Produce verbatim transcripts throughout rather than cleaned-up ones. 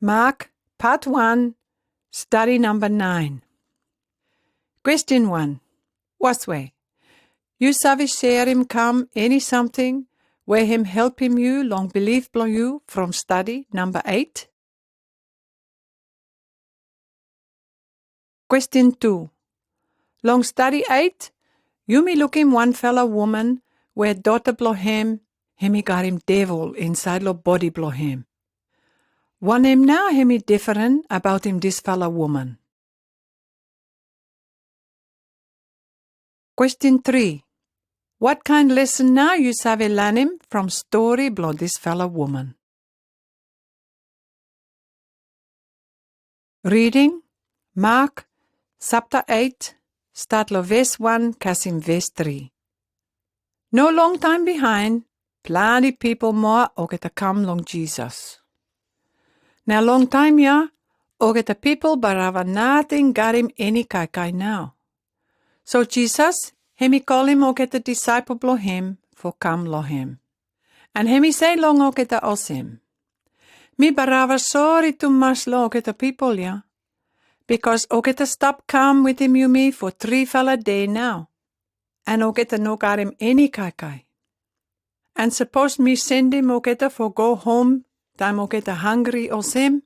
Mark, part one, study number nine. Question one. Waswe, you save share him come any something where him help him you long belief blong you from study number eight? Question two. Long study eight, yumi lukim one fella woman where daughter blong hem, hemi got him devil inside lo body blong hem. Wanem now hemi different about him dis fella woman? Question three. What kind lesson now you save learn him from story blong dis fella woman? Reading, Mark, chapter eight, start lo verse one, kasim verse three. No long time behind, plenty people moa oketa kam long Jesus. Now long time ya, oketa people barava nothing got him any kaikai now. So Jesus, hemi call him oketa disciple blong hem fo kam long hem. And hemi say long oketa osem, mi barava sorry tumas long oketa people ya, because oketa stop kam with him yumi fo three fella day now. And oketa no got him any kaikai. And suppose mi send him oketa fo go home, time oketa hungry osem,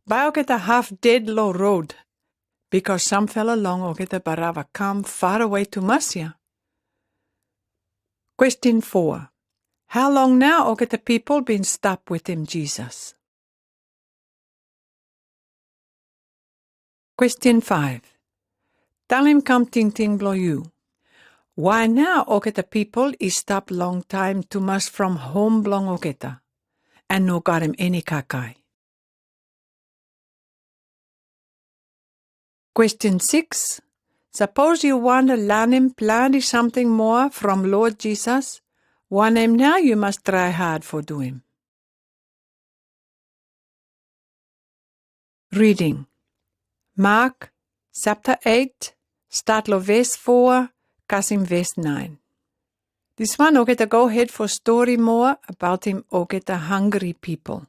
by oketa half dead lo road, because some fella long oketa barava kam far away tumas ya. Question four. How long now oketa people been stop with him Jesus? Question five. Tell him come tingting blong you. Why now oketa people i stop long time tumas from home blong oketa, and no got him any kaikai? Question six. Suppose you want to learn him plenty something moa from Lord Jesus, wanem now you must try hard fo do him? Reading, Mark, chapter eight, start lo verse four, kasim verse nine. Dis one oketa go ahead fo story moa about him oketa hungry people.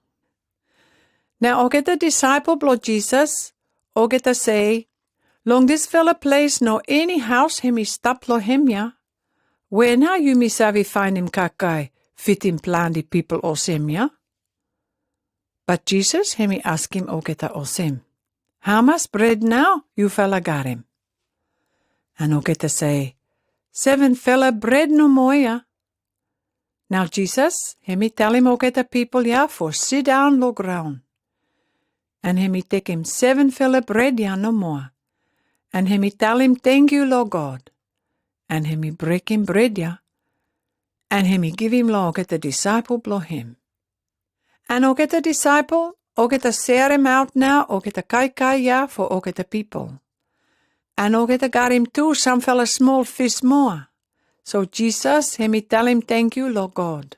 Now oketa disciple blong Jesus, oketa say, long dis fella place no any house hemi stop lo hem ya, where now yumi save find him kaikai fit him plenty people osem ya? But Jesus hemi ask him oketa osem, how much bread now you fella got him? And oketa say, seven fella bread no moa ya. Now Jesus hemi tell him oketa people ya fo sidown lo ground. And hemi tek him seven fella bread ya no moa. And hemi tell him thank you lo God. And hemi break him bread ya. And hemi give him lo oketa disciple blong him. And oketa disciple, oketa share him out now oketa kaikai ya fo oketa people. And oketa got him too some fella small fish moa. So Jesus hemi tell him thank you lo God.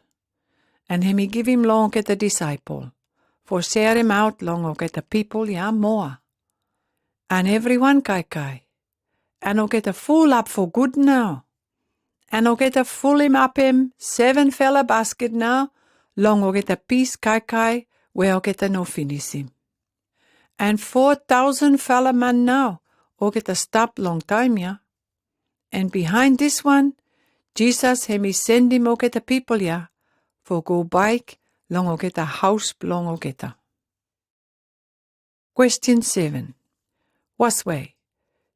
And hemi give him lo oketa disciple fo share him out long oketa people ya moa. And everyone kaikai. And oketa full up fo good now. And oketa full him up him seven fella basket now long oketa piece kaikai where oketa no finish him. And four thousand fella man now oketa stop long time ya. And behind dis one, Jesus hemi send him oketa people ya fo go back long oketa house blong oketa. Question seven. Waswe,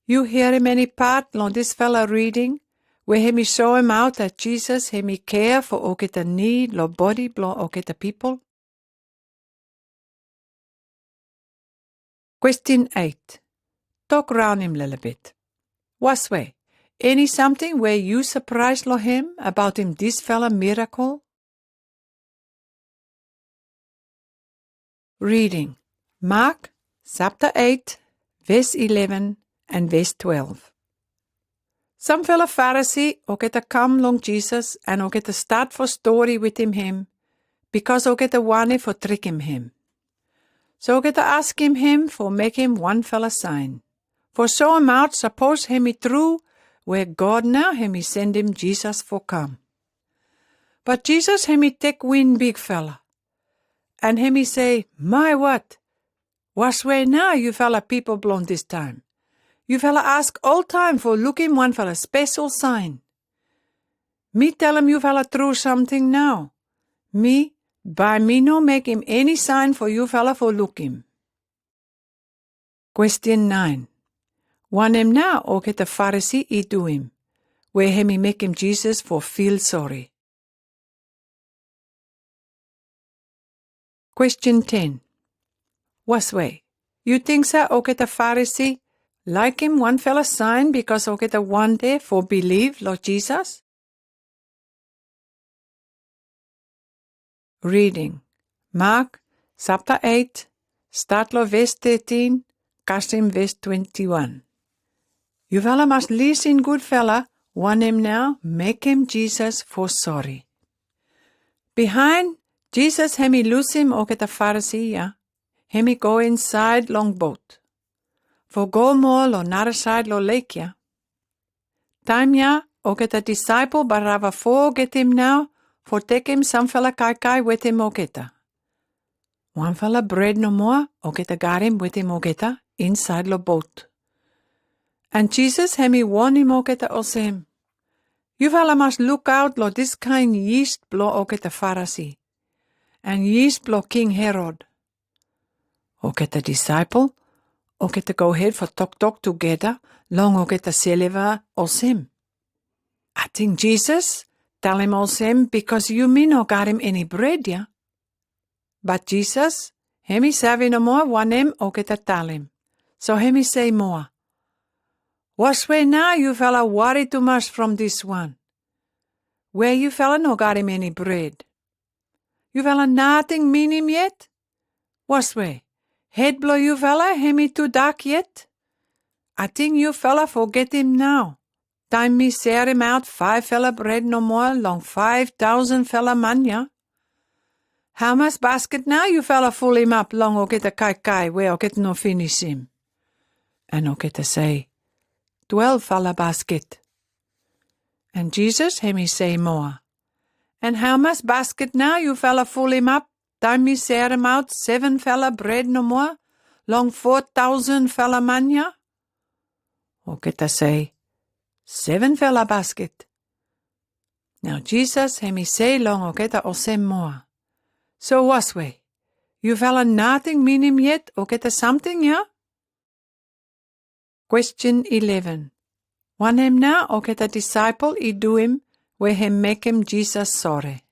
you hear him any part long dis fella reading where hemi show him out that Jesus hemi care fo oketa need lo body blong oketa people? Question eight. Talk round him lele bit. Waswe, any something where you surprise lo him about him dis fella miracle? Reading, Mark, chapter eight, verse eleven and verse twelve. Some fella Pharisee oketa kam long Jesus and oketa start fo story with him him, because oketa wane fo trick him him. So oketa ask him him fo make him one fella sign fo show him out suppose hemi true where God now hemi send him Jesus fo kam. But Jesus hemi tek win big fella. And hemi say, my what? Waswe nao, yufala pipol blong dis taem. Yufala ask oltaem fo lukim wan fala spesel saen. Mi telem yufala tru samting nao. Mi, bae mi no mekem eni saen fo yufala fo lukim. Kwestin naen. Wanem nao olgeta Farisi i duim, we hemi mekem Jesus fo fil sore? Kwestin ten. Waswe, yu ting sa olgeta Farisi laekem wan fala saen bikos olgeta wante fo bilif lo Jesus? Reading. Mak, sapta eit, stat lo ves tetin, kasim ves twenti wan. Yufala mas lisin gudfala, wanem nao mekem Jesus fo sore. Bihaen, Jesus hemi lusem olgeta Farisi ya, hemi go insaed long bot fo go moa lo nara saed lo lek ya. Taem ya, olgeta disaepol barava fogetem nao fo tekem samfala kaikae wetem olgeta. Wan fala bred no moa olgeta garim wetem olgeta insaed lo bot. An Jesus hemi wonem olgeta olsem, yufala mas lukaot lo dis kaen yist blo olgeta Farisi, an yist blo King Herod. Olgeta disaepol, olgeta gohed fo toktok tugeta long olgeta selva olsem, ating Jesus talem olsem bikos yumi no garim eni bred ya. Bat Jesus hemi save no moa wanem olgeta talem. So hemi sei moa, waswe nao yufala wari tumas from dis wan, we yufala no garim eni bred. Yufala nating minim yet? Waswe, hed blo yufala hemi tu dak yet? Ating yufala fogetem nao taem mi serem aot faef fala bred no moa long faef tausen fala man ya? Haomas basket nao yufala fulem ap long olgeta kaikae we olgeta no finisem? An olgeta sei, twelef fala basket. An Jesus hemi sei moa, an haomas basket nao yufala fulem ap taem mi serem aot seven fala bred no moa long foa tausen fala man ya? Olgeta sei, seven fala basket. Nao Jesus hemi sei long olgeta olsem moa, so waswe, yufala nating minim yet olgeta samting ya? Kwestin eleven. Wanem nao olgeta disaepol i duim we hem mekem Jesus sore?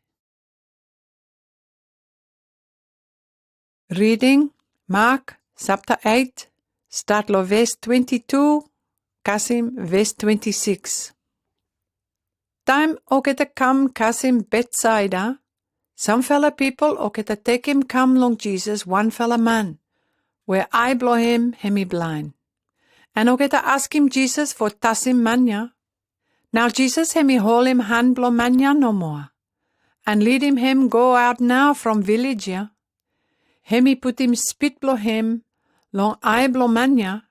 Reading, Mak sapta eit, stat lo ves twenti tu kasim ves twenti siks. Taem olgeta kam kasim Betsaeda, samfala pipol olgeta tekem kam long Jesus wan fala man we ae blo hem hemi blaen. An olgeta askem Jesus fo tasem man ya. Nao Jesus hemi holem han blo man ya no moa, an lidem hem go aot nao from vilej ya. Hemi putem spit blo hem long ae blo man ya,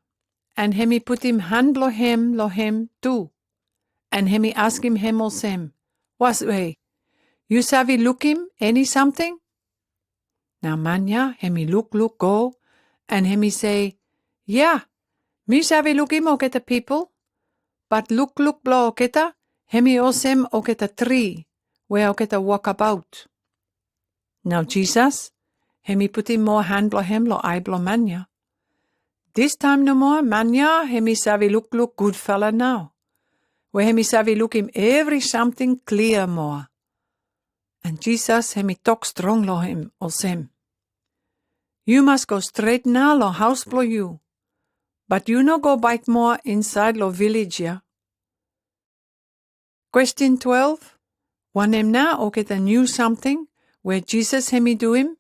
an hemi putem han blo hem lo hem tu, an hemi askem hem olsem, waswe, yu save lukim eni samting? Nao man ya hemi lukluk go, an hemi sei, ya, mi save lukim olgeta pipol. Bat lukluk blo olgeta hemi olsem olgeta tri we olgeta wokabaot. Nao Jesus hemi putem moa han blo hem lo ae blo man ya. Dis taem no moa man ya hemi save lukluk gudfala nao, we hemi save lukim evri samting klia moa. An Jesus hemi tok strong lo hem olsem, yu mas go stret nao lo haos blo yu, bat yu no go baek moa insaed lo vilej ya. Kwestin twelef. Wanem nao olgeta niu samting we Jesus hemi duim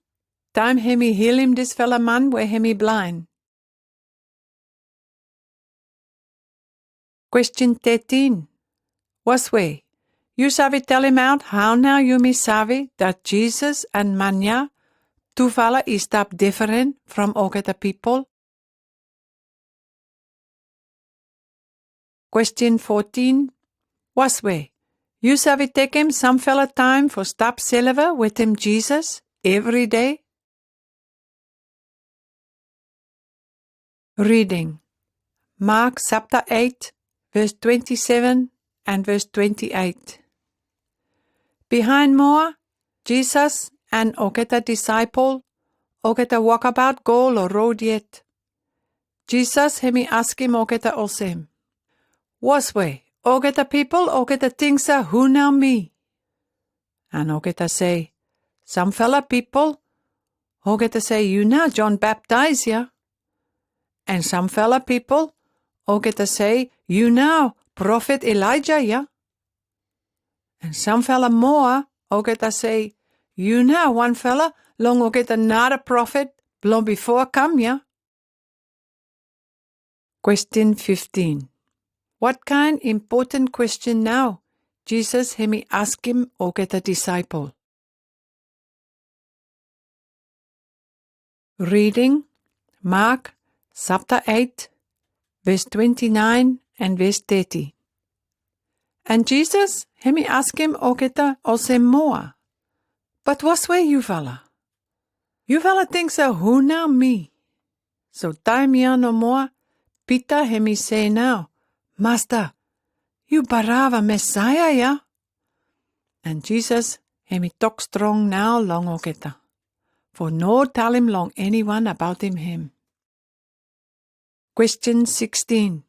taem hemi hilem dis fala man we hemi blaen? Kwestin tetin. Waswe, yu save talem aot hao nao yumi save dat Jesus an man ya tufala i stap deferen from olgeta pipol? Kwestin fotin. Waswe, yu save tekem samfala taem fo stap selva wetem Jesus evri dei? Reading Mark chapter eight, verse twenty-seven and verse twenty-eight. Behind moa, Jesus and oketa disaipol, oketa wakabaot go lo rod yet. Jesus hemi askem oketa olsem, "Waswe, oketa pipol oketa tingsa hu nao mi?" And oketa sei, "Samfala pipol oketa sei yu nao John Baptize ya. And samfala pipol oketa sei yu nao profet Elijah ya. And samfala moa oketa sei yu nao wan fala long oketa nara profet blong bifo kam ya." Question fifteen. What kind important question nao Jesus hemi askem oketa disaipol? Reading Mark chapter eight, verse twenty-nine and verse thirty. And Jesus hemi askem oketa olsem moa, "But waswe yu fala? Yu fala tingsa hu nao mi?" So taim ya no moa, Pita hemi sei nao, "Masta, yu barava Messiah ya." And Jesus hemi tok strong nao long oketa, fo no talem long anyone abaot him. Question sixteen.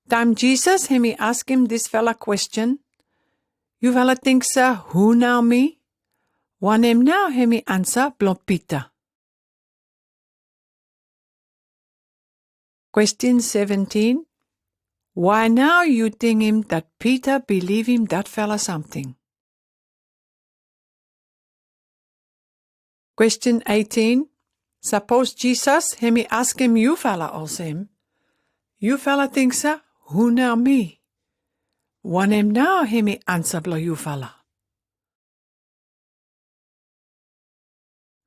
Taim Jesus hemi askem dis fala question, "Yu fala tingsa hu nao mi?" Wanem nao hemi ansa blong Pita? Question seventeen. Why nao yu tingim dat Pita bilivim dat fala samting? Question eighteen. Sapos Jesus hemi askem yu fala olsem, "Yu fala tingsa hu nao mi?" Wanem nao hemi ansa blong yu fala?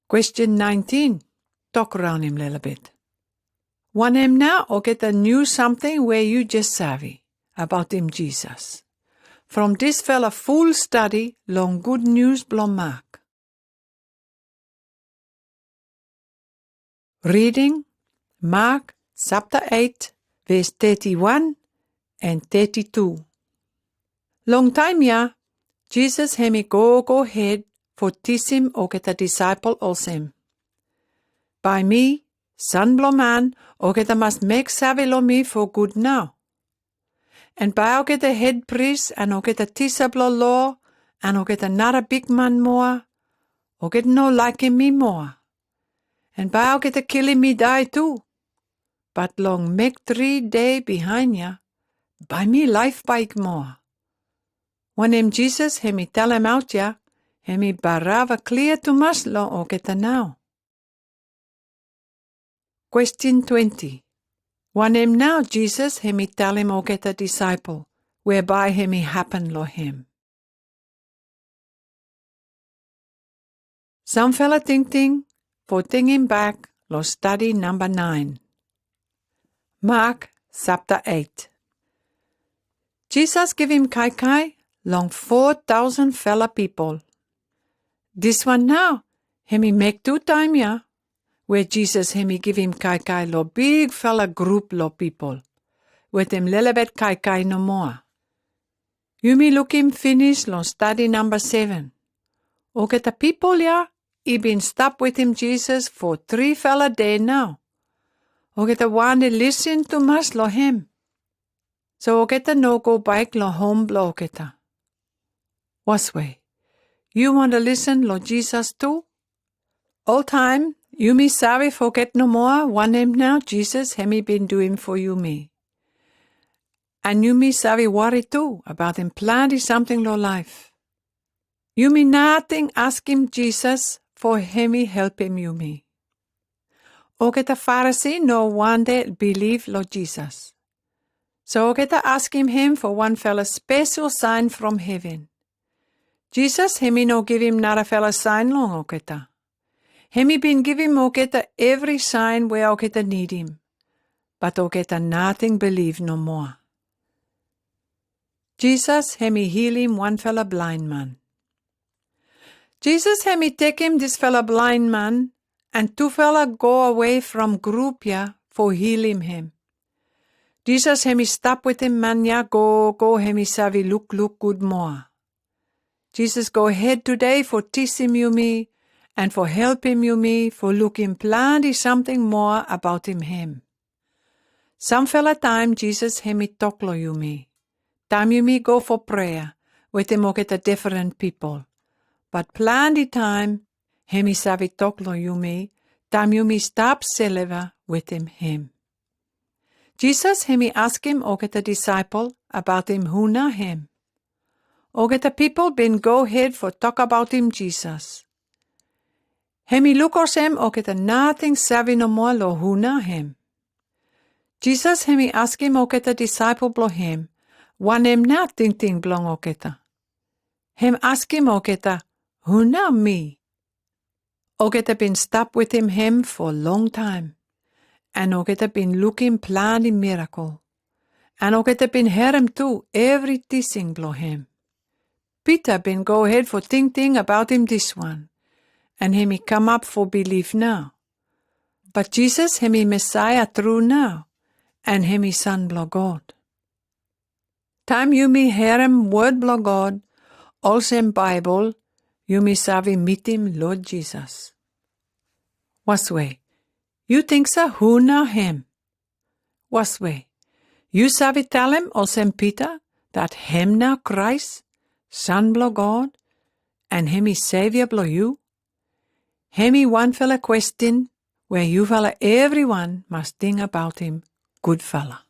Question nineteen. Tok raon him lelebet. Wanem nao oketa new samting we yu jes savi abaot him Jesus from dis fala ful stadi long Good News blong Mark? Reading Mark chapter eight, verse thirty-one and thirty-two. Long taim ya, Jesus hemi gogo hed fo tisim oketa disaipol olsem, "Bai mi, San blong Man, oketa mas mek save long mi fo gud nao. And bai oketa hed pris and oketa tisa blong loa and oketa nara bigman moa, oketa no laekem mi moa. And bai oketa kilim mi dae tu. But long mek tri dei bihaen ya, bai mi laef baek moa." Wanem Jesus hemi talemaot ya hemi barava klia tumas long oketa nao. Question twenty. Wanem nao Jesus hemi talem oketa disaipol, whereby hemi hapen long hem? Samfala tingting fo tingim bak long stadi namba naen. Mark chapter eight. Jesus givim kaikai long four thousand fala pipol. Dis one nao hemi mek tu taim ya, where Jesus hemi givim kaikai long big fala grup long pipol, wetem lelebet kaikai no moa. Yumi lukim finis long stadi namba seven. Oketa pipol ya i bin stap wetem Jesus fo tri fala dei nao. Oketa wante lisen tumas long hem. So oketa no go baek long hom blong oketa. Waswe, yu wante lisen long Jesus tu? Oltaem yumi save foget no moa wanem nao Jesus hemi bin duim fo yumi. And yumi save wari tu abaot plante samting long laef. Yumi nating askem Jesus fo hemi helpem yumi. Oketa Farisi no wante bilif long Jesus. So oketa askem hem fo wan fala spesel saen from heven. Jesus hemi no givim nara fala saen long oketa. Hemi bin givim oketa evri saen we oketa nidim. But oketa nating bilif no moa. Jesus hemi hilim wan fala blaen man. Jesus hemi tekem dis fala blaen man and tu fala go awe from grup ya fo hilim hem. Jesus hemi stap wetem man ya gogo hemi save lukluk gud moa. Jesus gohed tede fo tisim yumi and fo helpim yumi fo lukim plante samting moa abautim hem. Samfala taem Jesus hemi tok lo yumi taem yumi go fo prea wetem olgeta difren pipol. Bat plante taem hemi save tok lo yumi taem yumi stap seleva wetem hem. Jesus hemi askem olgeta disaepol abautim hu na hem. Olgeta pipol bin gohed fo tok abautim Jesus. Hemi luk olsem olgeta nating save nomoa lo hu na hem. Jesus hemi askem olgeta disaepol blo hem, wanem na tingting blong olgeta. Hem askem olgeta, hu na mi? Olgeta bin stap wetem hem fo long taem, and olgeta bin lukim plante mirakel, and olgeta bin harem tu evri tising blo hem. Pita bin gohed fo tingting abautim diswan, and hemi kamap fo bilif nao. Bat Jesus hemi Mesaia tru nao, and hemi San blo God. Taem yumi harem wod blo God olsem Baebol, yumi save mitim Lod Jesus. Waswe, yu tingsa hu na hem? Waswe, yu save talem olsem Pita dat hem na Kraes, San blo God, and hemi Sevia blo yu? Hemi wanfala kwestin we yufala evriwan mas ting abautim gudfala.